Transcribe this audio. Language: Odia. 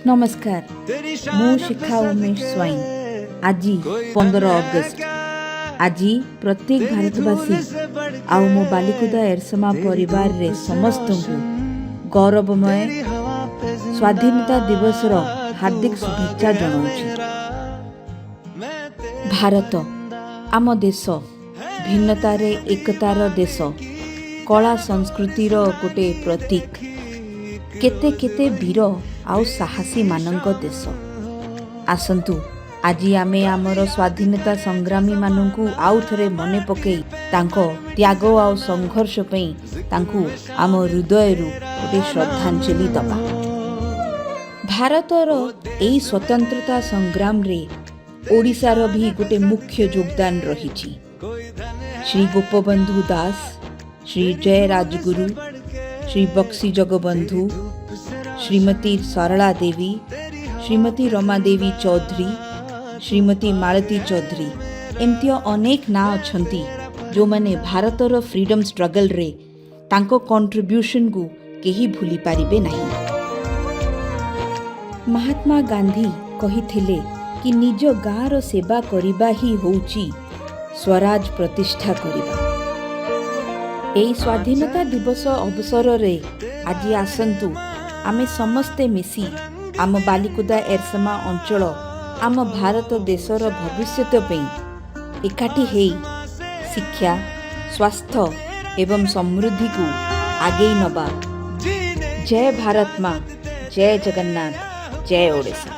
ନମସ୍କାର, ମୁଁ ଶିଖା ଉମେଶ ସ୍ୱାଇଁ। ଆଜି 15 ଅଗଷ୍ଟ। ଆଜି ପ୍ରତ୍ୟେକ ଭାରତବାସୀ ଆଉ ମୋ ବାଲିକୁଦା ଏରସମା ପରିବାରରେ ସମସ୍ତଙ୍କୁ ଗୌରବମୟ ସ୍ୱାଧୀନତା ଦିବସର ହାର୍ଦ୍ଦିକ ଶୁଭେଚ୍ଛା ଜଣାଉଛି। ଭାରତ ଆମ ଦେଶ, ଭିନ୍ନତାରେ ଏକତାର ଦେଶ, କଳା ସଂସ୍କୃତିର ଗୋଟେ ପ୍ରତୀକ, କେତେ କେତେ ବୀର ଆଉ ସାହସୀମାନଙ୍କ ଦେଶ। ଆସନ୍ତୁ, ଆଜି ଆମେ ଆମର ସ୍ୱାଧୀନତା ସଂଗ୍ରାମୀମାନଙ୍କୁ ଆଉ ଥରେ ମନେ ପକାଇ ତାଙ୍କ ତ୍ୟାଗ ଆଉ ସଂଘର୍ଷ ପାଇଁ ତାଙ୍କୁ ଆମ ହୃଦୟରୁ ଗୋଟେ ଶ୍ରଦ୍ଧାଞ୍ଜଳି ଦେବା। ଭାରତର ଏଇ ସ୍ୱତନ୍ତ୍ରତା ସଂଗ୍ରାମରେ ଓଡ଼ିଶାର ବି ଗୋଟେ ମୁଖ୍ୟ ଯୋଗଦାନ ରହିଛି। ଶ୍ରୀ ଗୋପବନ୍ଧୁ ଦାସ, ଶ୍ରୀ ଜୟ ରାଜଗୁରୁ, ଶ୍ରୀ ବକ୍ସି ଜଗବନ୍ଧୁ, ଶ୍ରୀମତୀ ସରଳା ଦେବୀ, ଶ୍ରୀମତୀ ରମାଦେବୀ ଚୌଧୁରୀ, ଶ୍ରୀମତୀ ମାଳତୀ ଚୌଧୁରୀ, ଏମିତି ଅନେକ ନାଁ ଅଛନ୍ତି ଯେଉଁମାନେ ଭାରତର ଫ୍ରିଡ଼ମ୍ ଷ୍ଟ୍ରଗଲରେ ତାଙ୍କ କଣ୍ଟ୍ରିବ୍ୟୁସନକୁ କେହି ଭୁଲି ପାରିବେ ନାହିଁ। ମହାତ୍ମା ଗାନ୍ଧୀ କହିଥିଲେ କି ନିଜ ଗାଁର ସେବା କରିବା ହିଁ ହେଉଛି ସ୍ୱରାଜ ପ୍ରତିଷ୍ଠା କରିବା। ଏହି ସ୍ୱାଧୀନତା ଦିବସ ଅବସରରେ ଆଜି ଆସନ୍ତୁ, ଆମେ ସମସ୍ତେ ମିଶି ଆମ ବାଲିକୁଦା ଏରସମା ଅଞ୍ଚଳ, ଆମ ଭାରତ ଦେଶର ଭବିଷ୍ୟତ ପାଇଁ ଏକାଠି ହେଇ ଶିକ୍ଷା, ସ୍ୱାସ୍ଥ୍ୟ ଏବଂ ସମୃଦ୍ଧିକୁ ଆଗେଇ ନେବା। ଜୟ ଭାରତ ମା, ଜୟ ଜଗନ୍ନାଥ, ଜୟ ଓଡ଼ିଶା।